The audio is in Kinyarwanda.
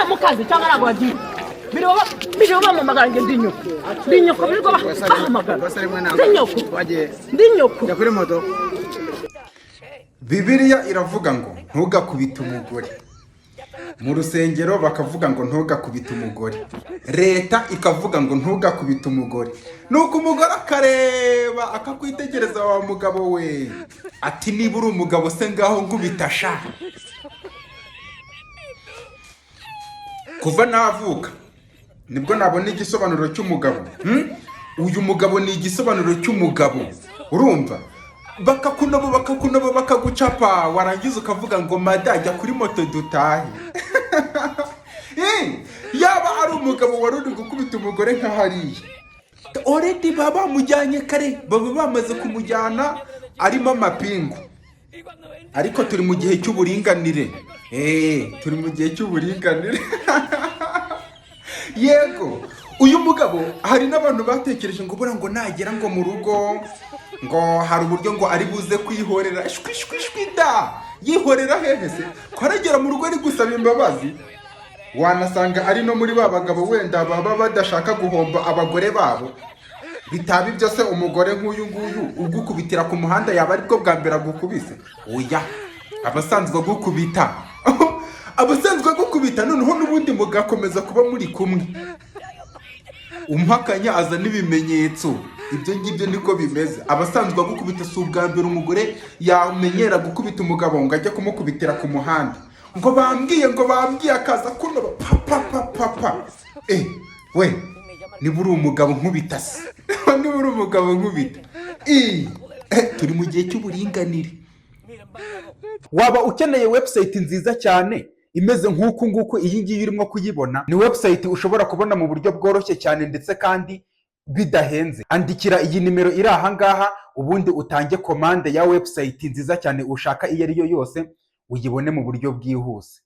Mu kazi cyangwa ntabwo wagiye? Birirwa bampamagara ngo ndi nyoko, ndi nyoko. Birirwa bahamagara ndi nyoko, ndi nyoko. Kuri moto. Bibiliya iravuga ngo ntugakubite umugore. Mu rusengero bakavuga ngo ntugakubite umugore. Leta ikavuga ngo ntugakubite umugore. Nuko umugore akareba, akakwitegereza, wa mugabo we, ati: "Niba uri umugabo se, ngaho nkubita sha." Kuva navuka nibwo nabona igisobanuro cy'umugabo. Uyu mugabo ni igisobanuro cy'umugabo. Urumva bakakunoba, bakakunoba, bakagucapa, warangiza ukavuga ngo: "Mada, jya kuri moto dutahe." Yaba ari umugabo wari uri gukubita umugore nka hariya, already baba bamujyanye kare, baba bamaze kumujyana arimo amapingu. Ariko turi mu gihe cy'uburinganire. Turi mu gihe cy'uburinganire. Yego, uyu mugabo, hari n'abantu batekereje ngo buriya ngo nagera ngo mu rugo ngo hari uburyo ngo ari buze kwihorera. Shwi shwi shwi da! Yihorera hehe se, ko aragera mu rugo ari gusaba imbabazi? Wanasanga ari no muri ba bagabo wenda baba badashaka guhomba abagore babo. Bitaba ibyo se, umugore nk'uyu nguyu ugukubitira ku muhanda yaba aribwo bwa mbere agukubise? Oya, abasanzwe agukubita, abasanzwe agukubita, noneho n'ubundi mugakomeza kuba muri kumwe. Umpakanya azana ibimenyetso. Ibyo ngibyo niko bimeze. Abasanzwe agukubita, si ubwa mbere umugore yamenyera gukubita umugabo ngo ajye kumukubitira ku muhanda ngo bambwiye, ngo bambwiye, akaza kunoba pa pa pa pa pa. We, niba uri umugabo nkubita se, niba uri umugabo nkubita. Turi mu gihe cy'uburinganire. Waba ukeneye website nziza cyane imeze nk'uku nguku, iyi ngiyi urimo kuyibona, ni website ushobora kubona mu buryo bworoshye cyane ndetse kandi bidahenze. Andikira iyi nimero iri aha ngaha, ubundi utange komande ya website nziza cyane ushaka iyo ari yo yose, uyibone mu buryo bwihuse.